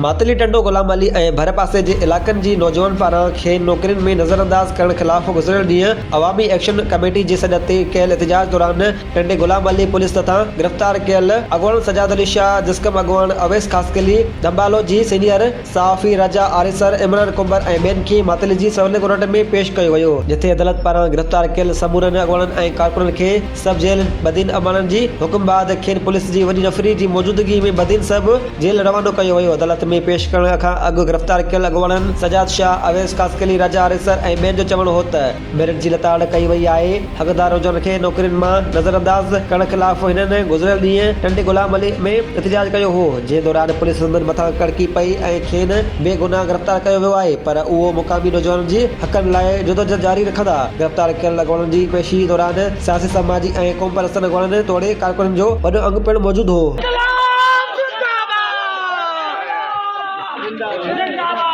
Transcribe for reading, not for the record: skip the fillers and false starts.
ماتلي ٽنڊو غلام علي ۽ ڀرپاسي جي علائقن جي نوجوانن پاران کين نوڪرين ۾ نظرانداز ڪرڻ خلاف گذريل ڏينهن عوامي ايڪشن ڪميٽي جي سڏ تي ڪيل احتجاج دوران ٽنڊي غلام علي پوليس هٿان گرفتار ڪيل اڳواڻن سجاد علي شاهه، جسقم اڳواڻ اويس خاصخيلي، ڌنبالو جي سينيئر صحافي راجا آريسر، عمران ڪنڀر ۽ ٻين کي ماتلي جي سول ڪورٽ ۾ پيش ڪيو ويو، جتي عدالت پاران گرفتار ڪيل سمورن اڳواڻن ۽ ڪارڪنن کي سب جيل بدين اماڻڻ جي حڪم بعد کين پوليس جي وڏي نفري جي موجودگي ۾ بدين سب جيل روانو ڪيو ويو. عدالت ۾ پيش ڪرڻ کان اڳ گرفتار ڪيل اڳواڻن سجاد شاهه، اويس خاصخيلي، راجا آريسر ۽ ٻين جو چوڻ هو ته ميرٽ جي لتاڙ ڪئي وئي آهي، حقدار نوجوانن کي نوڪرين مان نظرانداز ڪرڻ خلاف هنن گذريل ڏينهن ٽنڊي غلام علي ۾ احتجاج ڪيو هو، جنهن دوران پوليس سندن مٿان ڪڙڪي پئي ۽ کين بي گناهه گرفتار ڪيو ويو آهي پر اهو مقامي نوجوانن جي حقن لاء جدوجهد جاري رکندا. گرفتار ڪيل اڳواڻن جي پيشي دوران سياسي، سماجي ۽ قومپرستن اڳواڻن توڙي ڪارڪنن جو وڏو انگ پڻ موجود هو. انقلاب زنده باد.